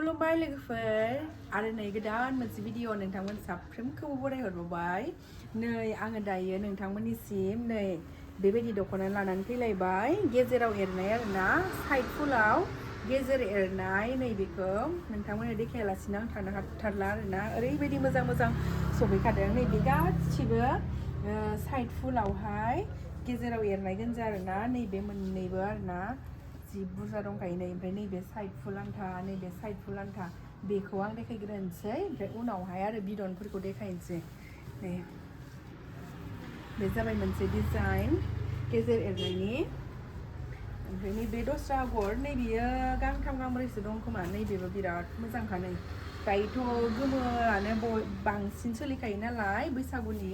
खुलुमबाय लोगोफोर आरो नै गोदान मोनसे भिडिअ नोंथांमोन साफ्रोमखौबो बरायहरबाय। नै आङो दायो नोंथांमोननिसिम नै बेबायदि दख'ना लानानै फैलायबाय। गेजेराव एरनाय आरोना, साइड फुलाव गेजेर एरनाय। नै बेखौ नोंथांमोननो देखायालासिनो आं थानो हाथारला आरोना, ओरैबायदि मोजां मोजां सफैखादों। नै बे गासिबो साइड फुलावहाय गेजेराव एरनाय गोनजा आरोना, नैबे मोननैबो आरोना जि बुरजा दंखायो नै। ओमफ्राय नैबे साइड फुल आन्था, नैबे साइड फुल आन्था बेखौ आं देखायग्रोनोसै, ओमफ्राय उनावहाय आरो बिदनफोरखौ देखायनोसै। नै बे जाबाय मोनसे डिजाइन गेजेर एरनायनि। ओमफ्राय नैबे दस्रा आगर, नै बियो गांथाम गांब्रैसो दं खोमा। नैबेबो बिराद मोजांखा। नै दायोथ' गोमोआनो बांसिन सोलिखायो नालाय बैसागुनि।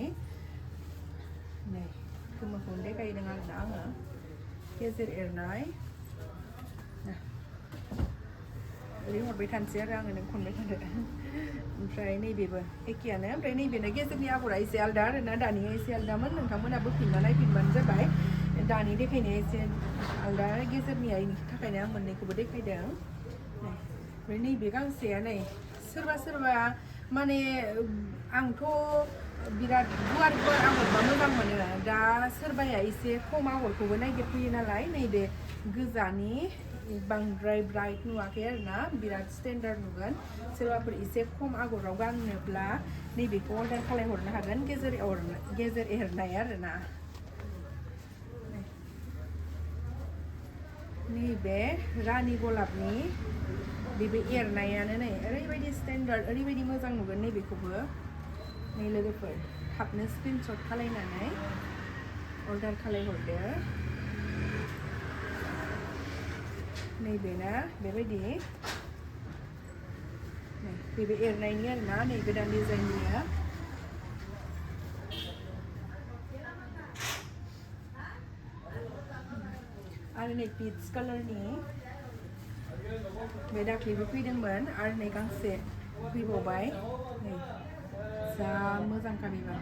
नै गोमोखौनो देखायदों आरोना आङो, गेजेर एरनाय। ओरै हरबाय थानोसै आरो आङो, नों खनबाय थादो। ओमफ्राय नैबेबो एखेयानो, ओमफ्राय नैबेनो गेजेरनि आगरा एसे आलदा आरोना, दानिया एसे आलदामोन। नोंथांमोना बोफिनना नायफिनबानो जाबाय। दानि देखायनाया एसे आलदा गेजेरनिया, बेनि थाखायनो आं मोननैखौबो देखायदों। ओमफ्राय नैबे गांसेया नै सोरबा सोरबा माने आंथ' बिराद गुवार गुवार आगरबा मोजां मोनो। दा सोरबाया एसे खम आगरखौबो नागिरफैयो नालाय, नैबे गोजानि बांद्राय ब्राइट नुवाखै आरोना, बिराद स्टेन्डार्ड नुगोन। सोरबाफोर एसे खम आगराव गाननोब्ला नैबेखौ अर्डार खालामहरनो हागोन, गेजेर एरनाय आरोना। नैबे रानि गलाबनि बेबो एरनायानो नै ओरैबायदि स्टेन्डार्ड, ओरैबायदि मोजां नुगोन नैबेखौबो। नै लोगोफोर थाबनो स्क्रिनशट खालायनानै अर्डार खालायहरदो। नैबेना बेबायदि, बेबो एरनायनि आरोना, नै गोदान डिजाइननिया। आरो नै पिच कालारनि, बे दाख्लैबो फैदोंमोन आरो नै गांसे फैबावबाय। नै जा मोजांखा बेबो,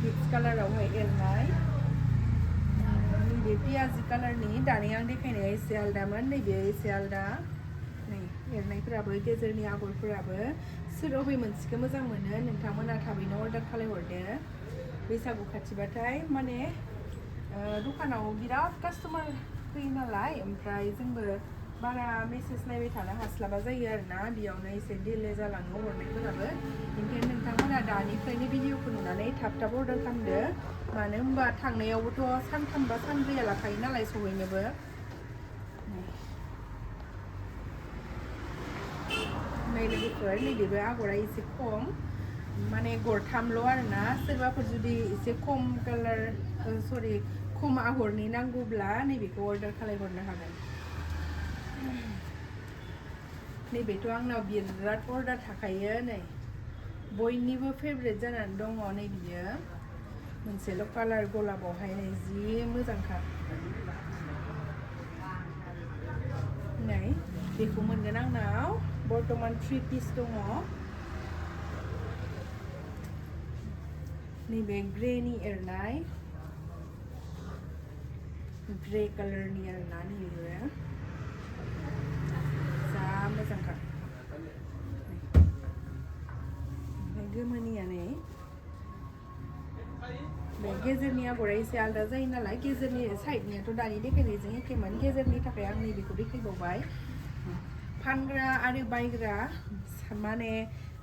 पिच कालारावहाय एरनाय। नैबे पियाजि कालारनि, दानि आं देखायनाया एसे आलदामोन, नैबे एसे आलदा। नै एरनायफोराबो गेजेरनि आगरफोराबो। सोर अबे मोनसेखौ मोजां मोनो नोंथांमोना थाबैनो अर्डार खालामहरदो। बैसागु खाथिबाथाय माने दखानाव बिराद कास्टमार फैयो नालाय, ओमफ्राय जोंबो बारा मेसेज नायबाय थानो हास्लाबा जायो आरोना, बेयावनो एसे डिले जालाङो हरनायफोराबो। ओंखायनो नोंथांमोना दानिफ्रायनो भिडिअखौ नुनानै थाब थाब अर्डार खालामदो। मानो होनबा थांनायावबोथ' सानथाम बा सानब्रैया लाखायो नालाय सहैनोबो। नै लोगोफोर नैबेबो आगरा एसे खम, माने गरथामल' आरोना। सोरबाफोर जुदि एसे खम कालार खम आगरनि नांगौब्ला नैबेखौ अर्डार खालामहरनो हागोन। नैबेथ' आंनाव बिराद अर्डार थाखायो, नै बयनिबो फेभरेट जानानै दङ। नै बियो मोनसेल' कालार गलाबावहाय, नै जि मोजांखा। नै बेखौ मोनगोन आंनाव बर्तमान 3 पिस दङ। नैबे ग्रेनि एरनाय, ग्रे कालारनि आरोना, नैबे जा मोजांखा। ओमफ्राय गोमोनिया नै बे गेजेरनि आगरा एसे आलदा जायो नालाय, गेजेरनि साइडनियाथ' दानि देखायनायजों एखेमोन, गेजेरनि थाखाय आं नैबेखौ देखायबावबाय। फानग्रा आरो बायग्रा माने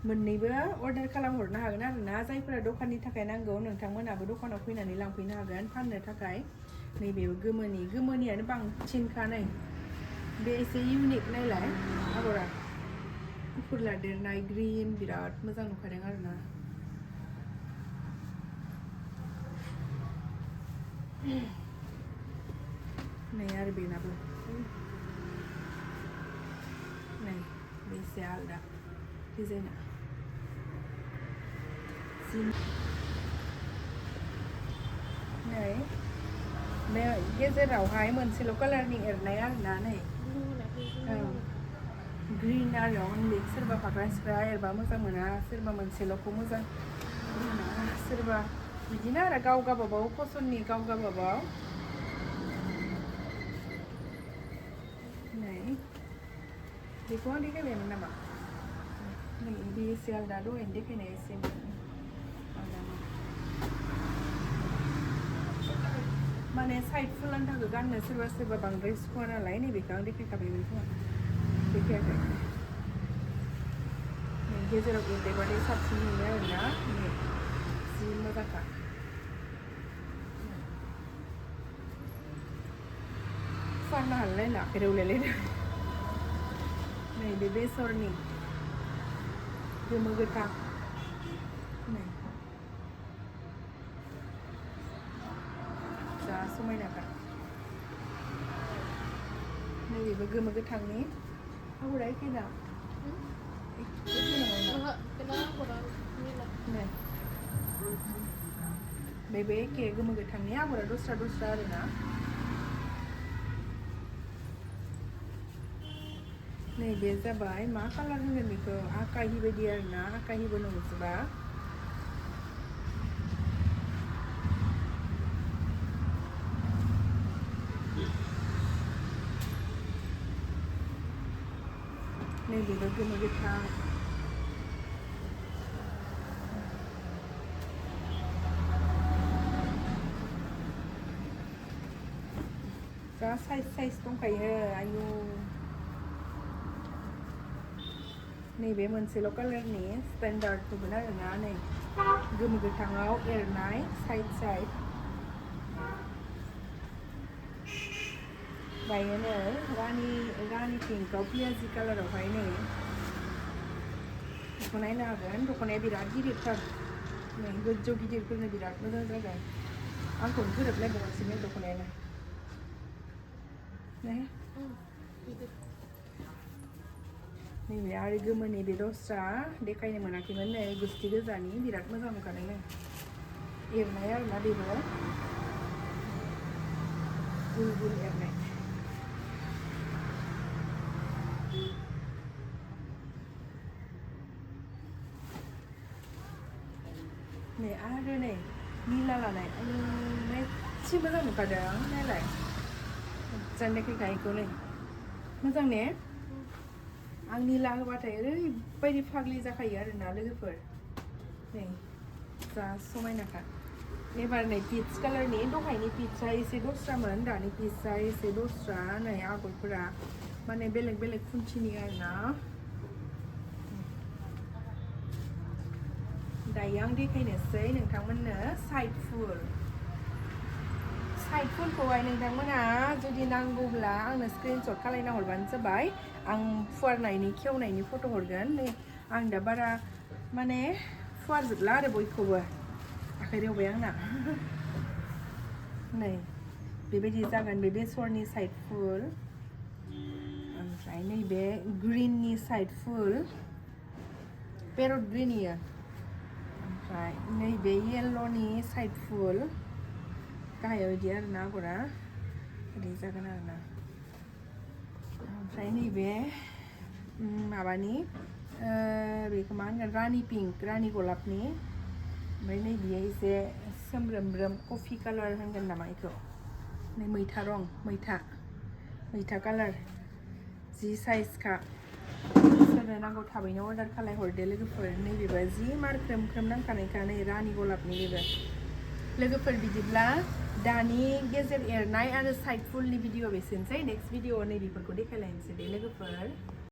मोननैबो अर्डार खालामहरनो हागोन आरोना। जायफोरा दखाननि थाखाय नांगौ नोंथांमोनाबो दखानाव फैनानै लांफैनो हागोन फाननो थाखाय। नैबेबो गोमोनियानो बांसिनखा। नै बे एसे इउनिक नायलाय आगरा, गुफुर लादेरनाय ग्रिन, बिराद मोजां नुखादों आरोना। नै आरो बेनाबो नै बेसे आलदा डिजाइना। नै बे गेजेरावहाय मोनसेल' कालारनि एरनाय आरोना। नै ग्रिन आरो अनलि, सोरबा फाख्रा सिख्रा एरबा मोजां मोना, सोरबा मोनसेल'खौ मोजां मोना, सोरबा बिदिनो आरो गाव गावबागाव पसन्दनि, गाव गावबागाव। नै बेखौ आं देखायबायमोन नामा नै बे एसे आलदा दहायनो देखायनाय एसे आलदामोन माने साइड फुल आन्थाखौ गाननो सोरबा सोरबा बांद्राय सुखुवा नालाय नैबेखौ आं देखायखाबायमोन खोमा देखायाखै गेजेराव एरदेरबाथाय साबसिन मोनो आरोना जि मोजांखा फुवारनो हालायला रेवलायलायदों नै बे बेसरनि गोमो गोथां नै जा समायनाखा नैबेबो गोमो गोथांनि आगरा एखे दा बेबो एखे गोमो गोथांनि आगरा दस्रा दस्रा आरोना नैबे जाबाय मा कालार होनगोन बेखौ आकाहि बायदि आरोना आकाहिबो नंजोबा नैबेबो गोमो गोथां जा साइज दंखायो आयु नैबे मोनसेल' कालारनि स्टेन्डार्ड होगोन आरोना नै गोमो गोथाङाव एरनाय साइड दायो नै रानि पिंकआव पियाजि कालारावहाय नै बेखौ नायनो हागोन दख'नाया बिराद गिदिरथार नै गोजौ गिदिरफोरनो बिराद मोजां जागोन आंखौनो गोरोबलायबावगासिनो दख'नायानो नैबे आरो गोमोनि बे दस्रा देखायनो मोनाखैमोन नै गुस्थि गोजानि बिराद मोजां नुखादों नै एरनाय आरोना बेबो गुल गुल एरनाय नै आरो नै निला लानाय एसे मोजां नुखादों नायलाय मोजां देखायखायखौ नै मोजां ने आं निला होबाथाय ओरैबायदि फाग्लि जाखायो आरोना लोगोफोर नै जा समायनाखा एबार नै पिच कालारनि दहायनि पिचआ एसे दस्रामोन दानि पिचआ एसे दस्रा नै आगरफोरा माने बेलेग बेलेग खुन्थिनि आरोना दायो आं देखायनोसै नोंथांमोननो साइड फुलखौहाय नोंथांमोना जुदि नांगौब्ला आंनो स्क्रिनशट खालामना हरबानो जाबाय आं फुवारनायनि खेवनायनि फट' हरगोन नै आं दा बारा माने फुवारजोबला आरो बयखौबो आखाइ रेवबाय आंना नै बेबायदि जागोन बे बेसरनि साइड फुल ओमफ्राय नैबे ग्रिननि साइड फुल पेरट ग्रिन इयो ओमफ्राय नैबे येल्ल'नि साइड फुल गाहायाव बिदि आरोना आगरा बिदि जागोन आरोना ओमफ्राय नैबे माबानि बेखौ मा होनगोन रानि पिंक रानि गलापनि ओमफ्राय नैबेयो एसे सोमब्रोमब्रोम कफि कालार होनगोन नामा बेखौ नै मैथा रं मैथा कालार जि साइजखा सोरनो नांगौ थाबैनो अर्डार खालाय हरदो लोगोफोर नैबेबो जि मार ख्रोम ख्रोम नांखानायखा नै रानि गलापनि बेबो लोगोफोर बिदिब्ला दानि गेजेर एरनाय आरो साइड फुलनि भिडिअ बेसेनोसै नेक्स्ट भिडिअ नैबेफोरखौ देखायलायनोसै दे लोगोफोर